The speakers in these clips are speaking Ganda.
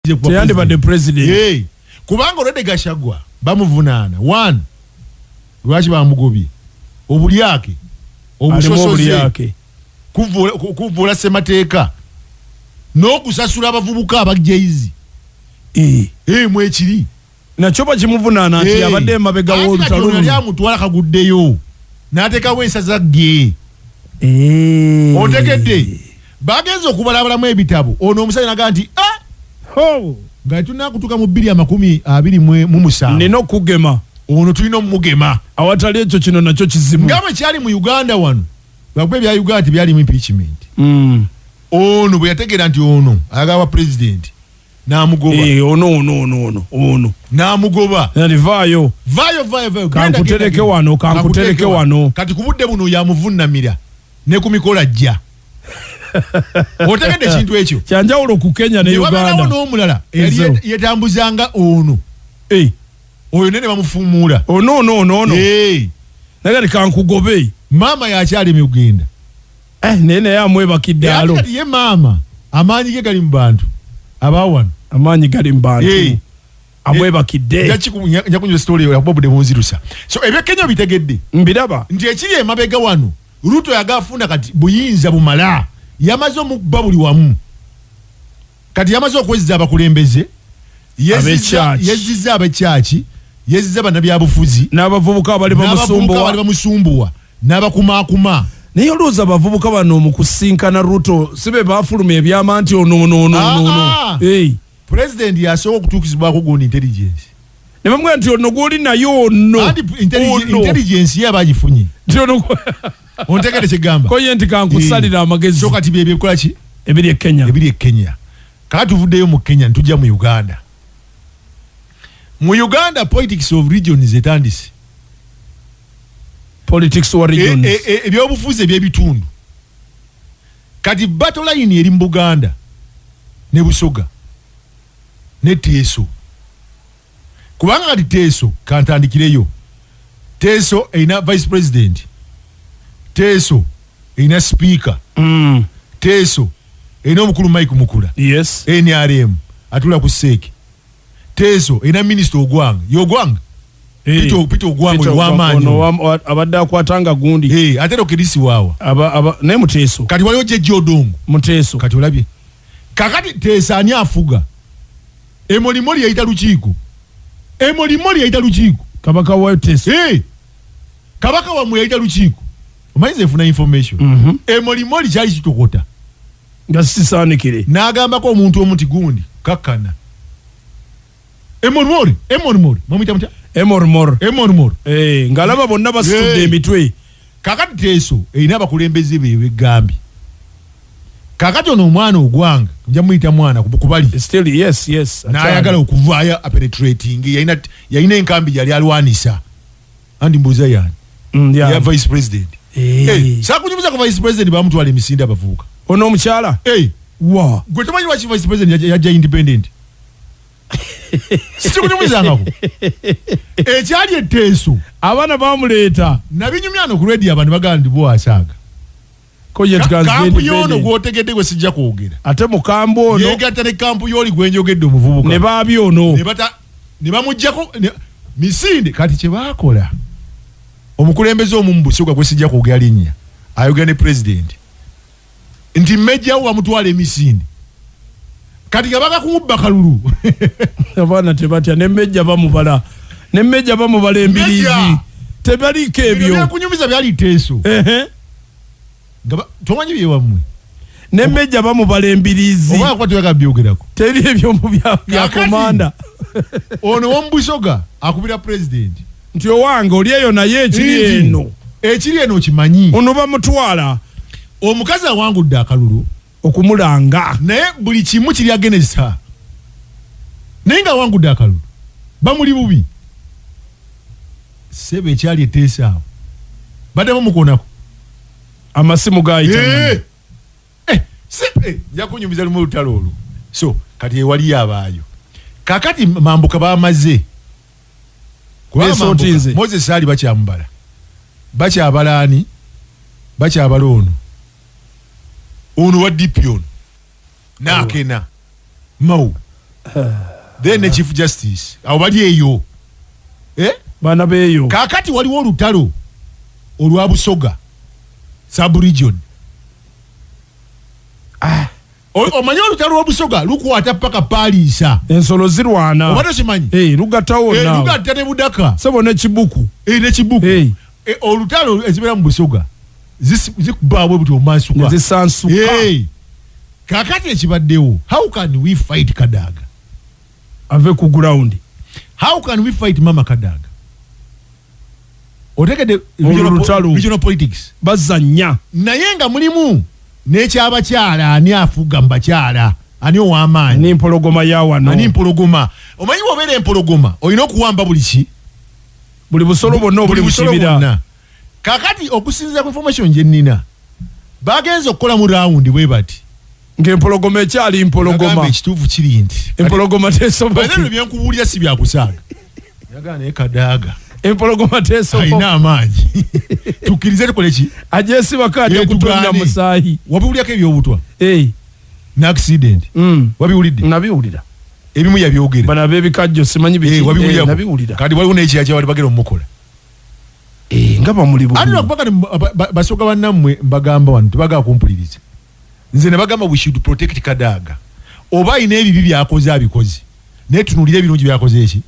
Teyandibadde president. Hey, kubanga olwedde Gachagua bamuvunaana one, lwaki bamugobye? Obulyake. Alimu. Obusosoze. Obulyake. Kuvvoola ssemateeka n'okusasula abavubuka abajeizi. Eh, mwekiri. Nakyo bakimuvunaana nti abadde emabega Anti kati w'olutalo ono yali luno. amutwala kaguddeyo n'ateekawo ensaza ge. Otegedde, bagenze okubalabalamu ebitabo, ono omusajja naga nti, "Ah, Ho! nga tunakutuuka mu 2027, nina okugema. Ono tulina omumugema." Awatali ekyo, kino nakyo kizibu. Nga bwe kyali mu Uganda wano, lwakuba ebya Uganda tebyalimu impeachment. Ono bwe yategeera nti ono ayagala wa president, n'amugoba. Eh, ono ono ono ono ono. N'amugoba. Nti vaayo. Vaayo, vaayo, vaayo. Genda, Kankutereke genda, genda. wano, kankutereke wano. Kati ku budde buno yamuvunnamira ne ku mikolo ajja. Otegedde ekintu ekyo? Kyanjawulo ku Kenya ne Ne wabeerawo Uganda. n'omulala eyali Ezero. yetambuzanga ono. Eh, oyo nene bamufuumuula. Ono ono ono ono. Eh, naye kati kankugobe. Maama yakyali mu Uganda. Eh, naye naye amwebakidde. Ate alo. Kati ye maama amaanyi ge gali mu bantu abawano. Amaanyi gali mu bantu. Eh. Amwebakidde. Nja kunywa story yakuba obudde bunzirusa. So ebyekenya bitegedde Mbiraba. nti ekiri emabega wano, Ruto yagafuna kati buyinza bumala, yamaze omukuba buli wamu. Kati yamaze okwezza abakulembeze, Ab'ekyaki. yezziza abekyaki, yezziza bannabyabufuzi n'abavubuka abali n'abavubuka bali bamusumbuwa. Bamusumbuwa n'abakumaakuma. Naye olowooza abavubuka bano mu kusinkana Ruto si be bafuluma ebyama nti ono ono ono ono ono? Ah, ah. Hey. Pulezidenti yasooka okutuukizibwako gundi intelligence. Ne bamugamba nti ono gwoli naye ono. Anti ono intelligence ye abagifunye. Nti ono. Ontegede kyegamba? Ko ye nti kankusalira amagezi. So kati byebyo bikola ki? Ebiri e Kenya. Ebiri e Kenya. Kaka tuvuddeyo mu Kenya, ntujja mu Uganda. Mu Uganda politics of regions etandise. Politics wa regions. Ebyobufuzi ebyebitundu. Kati battle line eri mu Buganda ne Busoga ne Teeso, kubanga kati Teeso, kantandikireyo, Teeso erina vice president, Teeso erina speaker, Teeso erina omukulu Mike Mukula, NRM, atula ku seeki. Teeso erina minisita Ogwanga, yogwanga. Eh. Peter Ogwanga. Peter Oyo w'amaanyi. ono abadde akwatanga gundi. Eh, ate Rokerisi waawa. Naye Muteeso. Kati waliwo Jejja Odongo. Muteeso. Kati olabye kakati Teeso ani afuga? Emorimori yayita lukiiko, Emorimori yayita lukiiko. Kabaka wa Teeso. Eh, kabaka wammwe yayita lukiiko. Omanyi nze nfuna information. Emorimori kyali kitokota. Nga sisaanikire. N'agambako omuntu omu nti gundi kakkana. Emorimori, Emorimori mwamuyita mutya? Emormor. Emorimori. Eh, ng'alaba bonna basitudde Eh. emitwe. Kakati Teeso erina abakulembeze bebegambye. Kakati ono omwana Ogwanga, nja muyita mwana kubali. Still yes. N'ayagala okuvaayo apenetrating, yalina enkambi gyali alwanisa. Andi mbuuza yani? Ya vice president. Eh. Eh, sakunyumiza ku vice president bamutwala emisinde abavubuka. Ono omukyala. Eh, wa gwe tomanyi lwaki vice president yajja independent? Sikikunyumizangako ekyali eteeso. Abaana bamuleeta. Nabinyumya no ku radio, abantu bagamba nti bwasaaga. Ko ye Kampu y'ono gwotegedde gwe sijja kwogera. Ate mukambu ono. Yegatta ne kampu y'oli gwenjogedde, omuvubuka. Ne baabi ono. Ne bamugjako misinde. Kati kye baakola, omukulembeze omu mu Busoga gwe sijja kwogera linnya ayogera ne president nti mmejjawo bamutwala emisinde. Kati nga baga kumubba kalulu. Abaana tebatya, nemmejja bamubala, nemmejja bamubala embiriizi. Mmejja. Tebaliiko Bino ebyo. Byenkunyumiza byali Teeso. Ehe. Nga tomanyi byewammwe. Nemmejja bamubala embiriizi. Oba kuba toyaga byogerako. Teri ebyo mu bya Kakati. komanda. Ono womubusoga akubira president nti owange oli eyo, naye ekiri Nti, eno. Ekiri eno okimanyi. Ono bamutwala. Omukazi awangudde akalulu. Okumulanga. Naye buli kimu kiri against her, naye nga awangudde akalulu bamuli bubi. Sebe ekyali eteesa awo badde bamukoonako. Amasimu gayita. Eh, eh, nja kunyumiza lumu olutalo olwo. So kati ewaliyo abaayo kakati mambuka bamaze. Kubanga Beesootinze. Mambuka, Moses ali bakyamubala, bakyabala ani, bakyabala ono ono wa DP, ono naakena Mao. Then ne Chief Justice awo bali eyo, eh? Baana beeyo. Kakati waliwo olutalo olwa Busoga sub region. Omanyi olutalo lw'Obusoga lukwata paka Paliisa. Ensolo zirwana. Oba tokimanyi? Eh, lugattawo. Eh, naawe. Lugatta ne Budaka. Sebo, ne Kibuku. Eh, ne Kibuku. Eh. Eh, olutalo ezibeera mu Busoga zikubaabwe buti omansuka. Ne zisansuka. Eh. Kakati ekibaddewo, how can we fight Kadaga ave ku ground? How can we fight Mama Kadaga? Otegedde? Olwo lutalo. Regional politics. Bazannya. Naye nga mulimu n'ekyabakyala, ani afuga mu bakyala, ani ow'amaanyi? Ni mpologoma ya wano. Ani mpologoma? Omanyi bw'obeera empologoma olina okuwamba buli ki? Buli busolo bwonna obuli Buli busolo mu kibira. bwonna. Kakati okusinziira ku information gye nnina, bagenze okukola mu round bwe bati ng'empologoma ekyali mpologoma. Nagamba ekituufu kiri nti Empologoma tesoboka. bano byenkubuulira si byakusaaga. Yagamba naye Kadaaga Empologoma tesoboka. Alina amaanyi, tukkirize tukole ki? Agyesibako ajja Eh, kutonya tugaane. musaayi. Wabiwulyako ebyobutwa Eh, ne accident? Wabiwulidde? Nabiwulira. Ebimu yabyogera. Bano ab'ebikajjo simanyi biki. Eh, Eh, wabiwulyako? nabiwulira. Kati waliwo n'ekirala kyabali bagenda omukola. Eh, nga bamuli Ate bulungi. lwakuba kati Basoga bannammwe mbagamba wano tebagala kumpuliriza. Nze ne bagamba we should protect Kadaaga. Oba alina ebibi byakoze abikoze, naye tunuulire ebirungi byakoze. Eki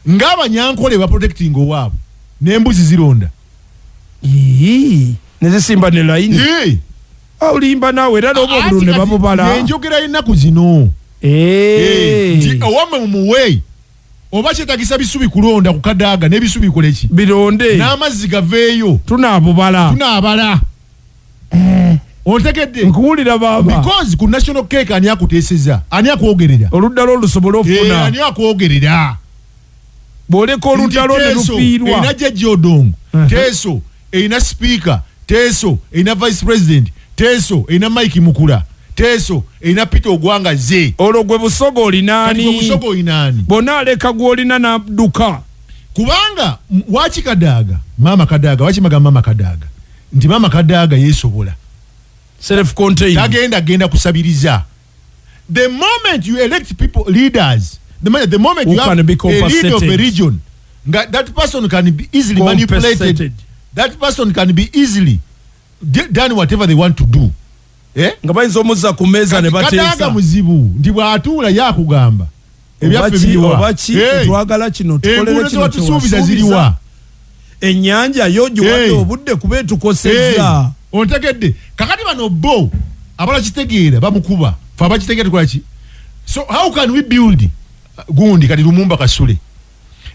ng'Abanyankole baprotecting owaabwe n'embuzi zironda. Ii, ne zisimba ne layini. Eh, olimba naawe, era n'oba ati obululu ne kati babubala. Enjogera y'ennaku zino. Eh. Nti owammwe mumuwe, oba kyetagisa bisubi kulonda ku Kadaaga, n'ebisubi bikole ki? Bironde. N'amazzi gaveeyo. Tunaabubala. Tunaabala, ontegedde? Nkuwulira baaba. Because ku national cake ani akuteeseza, ani akwogerera? Oludda lwo lusobole Eh, okufuna. ani akwogerera? Bw'oleka oludda lwo ne Nti Teeso lufiirwa. erina Jjajja Odongo, Teeso erina Speaker, Teeso erina Vice President, Teeso erina Mike Mukula, Teeso erina Peter Ogwanga ze. Olwo gwe Busoga Kati gwe olinaani? Busoga olinaani? Bonna aleka gw'olina n'adduka. Kubanga waki Kadaaga, Maama Kadaaga, waki magamba Maama Kadaaga nti Maama Kadaaga yeesobola? Self contained. Tagenda genda kusabiriza. The moment you elect people, leaders, the moment Who you have can be a leader of a compensated. region nga that person can be easily manipulated, Compensated. that person can be easily done whatever they want to do, eh? Nga bayinza omuzza ku mmeeza ne Kadaaga bateesa. muzibu nti bw'atuula yakugamba ebyaffe Obaki, biriwa? obaki? Hey, Twagala kino, tukolere enguudo kino. zewatusuubiza Kyewasuubiza. ziriwa? Ennyanja yo giwadde Hey. obudde kuba etukosezza. Hey, ontegedde? Kakati bano bo abalakitegeera bamukuba, fe abakitegeera tukola ki? So how can we build gundi kati Lumumba Kasule,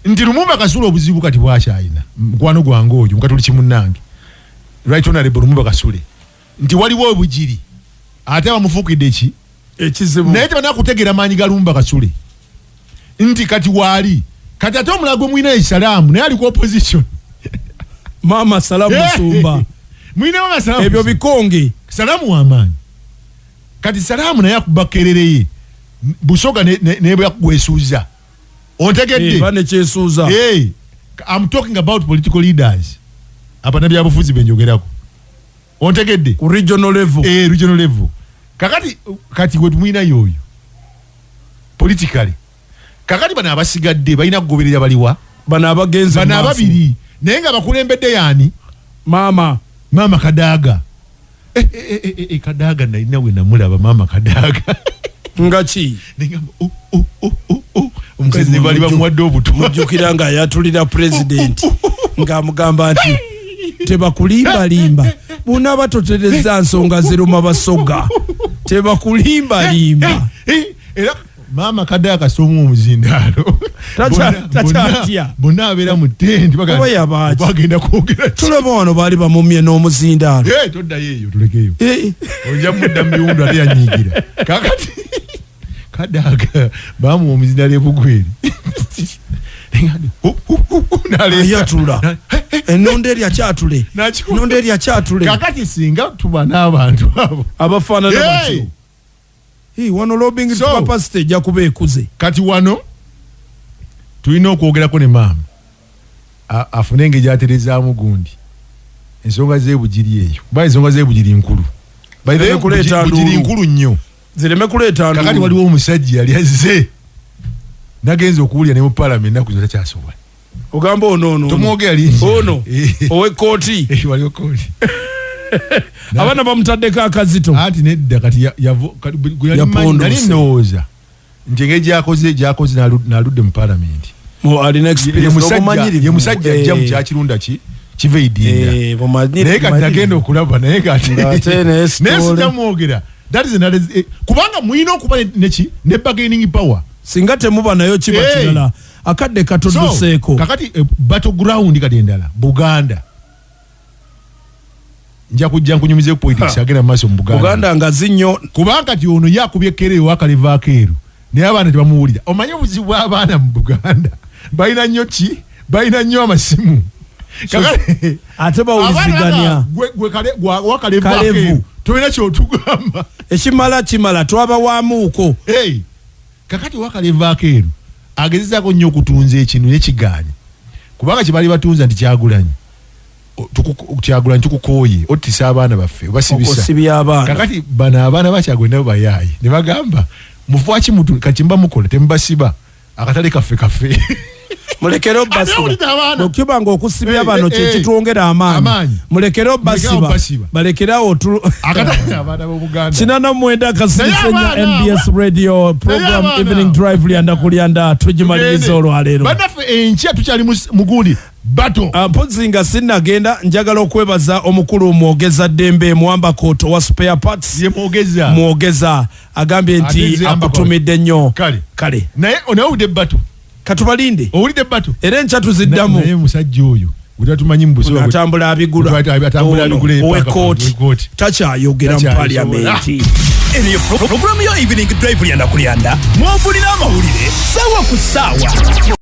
nti Lumumba Kasule obuzibu kati bwakyayina mukwano gwange oyo mukatuli kimunnange, Right Honorable Lumumba Kasule, nti waliwo obugiri ate bamufuukidde ki? Ekizibu. Naye tebanakutegeera maanyi ga Lumumba Kasule nti kati waali kati ate omulala gwe mwina esalaamu naye ali ku opposition. Maama Salamu Musumba. Mwina mama Salamu. Ebyo bikonge. Salamu wamaanyi. Kati Salaamu naye akuba kerere ye Busoga nebwakugwesuuza, ontegedde? Ba nekyesuuza. Hey, I'm talking about political leaders, abanabyabufuzi benjogerako, ontegedde? Ku regional level. Eh, regional level. Kakati kati gwe tumwina yoyo politically. Kakati bano abasigadde balina kugoberera baliwa? Bano abagenze Bano mu maaso. ababiri, naye nga bakulembedde yaani? Maama. Maama Kadaaga. Eh, eh, eh, eh, eh, Kadaaga nalina we namulaba Maama Kadaaga. Nga ki? Nengamba, oh, oh, oh, oh, oh. Omukazi ne bali bamuwadde obutwa. Mujjukira nga ayatulira pulezidenti ng'amugamba nti tebakulimbalimba, bunaaba totereza nsonga ziruma Basoga, tebakulimbalimba. Eh, era maama Kadaaga somu omuzindaalo. Takyatya. Bonna abeera mu tenti. Oba yabaaki? Bagenda kwogera ki? Tulaba wano baali bamumye n'omuzindaalo. Eh, toddayo eyo, tulekeyo. Eh, ojja mudda mu biwundu ate yanyiigira. Kakati Kadaaga bamuwa omuzindaalo ebugweri. Ayatula ennondo erya kyatule. Nakikuba. Ennondo erya kyatule. Kakati singa tuba n'abantu abo abafaanana Hey! batyo. Hey, wano lobbying capacity ejja kuba ekuze. Kati wano tulina okwogerako ne maama afune engeri gyaterezaamu gundi ensonga z'ebugiri eyo, kuba ensonga z'ebugiri nkulu. By the way, Kuleeta Bugiri nduulu. nkulu nnyo. Zireme kuleeta. Kakati waliwo omusajja yali azze, nagenza okuwulira ne mu parliament ennaku zino takyasobola. Ogamba ono ono? Tomwogera linnya. Ono ow'ekkooti? Eh, waliwo kooti. Abaana bamutaddeko akazito. Anti nedda, kati kati gwe yali Yapondoose. Nali ndowooza nti engeri gyakoze n'aludde mu palamenti, Alina ye experience n'obumanyirivu. Ye musajja ajja mu kyakirunda ki kiva eidinda. Naye kati nagenda okulaba naye kati Ng'ate naye naye story. sijja mwogera. That is another, kubanga mulina okuba neki ne bargaining power. Singa temuba nayo kiba kirala. Akadde So, katuduseeko. Kakati battle ground kati endala Buganda. Nja kujja nkunyumize politics agenda mu maaso mu Buganda. Buganda ngazi nnyo. Kubanga kati ono ye akubye ekkereero wakalevu akeeru, naye abaana tebamuwulira. Omanyi obuzibu bw'abaana mu Buganda, balina nnyo ki, balina nnyo amasimu. Kakati Ate bawuliziganya. Abaana gwe wakalevu Kalevu. akeeru tolina kyotugamba. Ekimala kimala, twabawaamuuko. Hey, kakati wakalevu akeeru agezezaako nnyo okutunza ekintu nekigaanye, kubanga kyebaali batunza nti Kyagulanyi, Kyagulanyi tukukooye, ottisa abaana baffe, obasibisa. Osibya abaana. Kakati bano abaana bakyagulanyi nabo bayaaye ne bagamba mufwaki mutu kati mba mukola temubasiba, akatale kaffe kaffe. Mulekere Ate obasiba. owulidde abaana. Bwekiba nga okusibya bano kyekitwongera amaanyi, Amaanyi. mulekere obasiba. Obasiba. Balekerawo Akatale abaana b'Obuganda. 89 kasirisenya. Naye abaana NBS Radio program abaana Evening Drive, lyanda kulyanda, tugimaliriza olwaleero. Bannaffe, enkya tukyali mugundi bato. Ah, mpozi nga sinnagenda, njagala okwebaza omukulu Mwogeza Ddembe Muwamba Court owa spare parts. Ye Mwogeza. Mwogeza agambye Ate nti nze Amber Court. akutumidde nnyo. Kale. Kale. Naye owulidde bato? Katubalinde. Owulidde bato? Era enkya tuziddamu. Naye musajja oyo gwe tatumanyi mu Busoga Atambula abigula. Atambula Ono, abigula epaka. ow'ekkooti. Ow'ekkooti. Takyayogera mu Takyasobola. paliamenti. Eno puroguramu ya Evening Drive, lyanda kulyanda, mwovulira amawulire saawa ku ssaawa.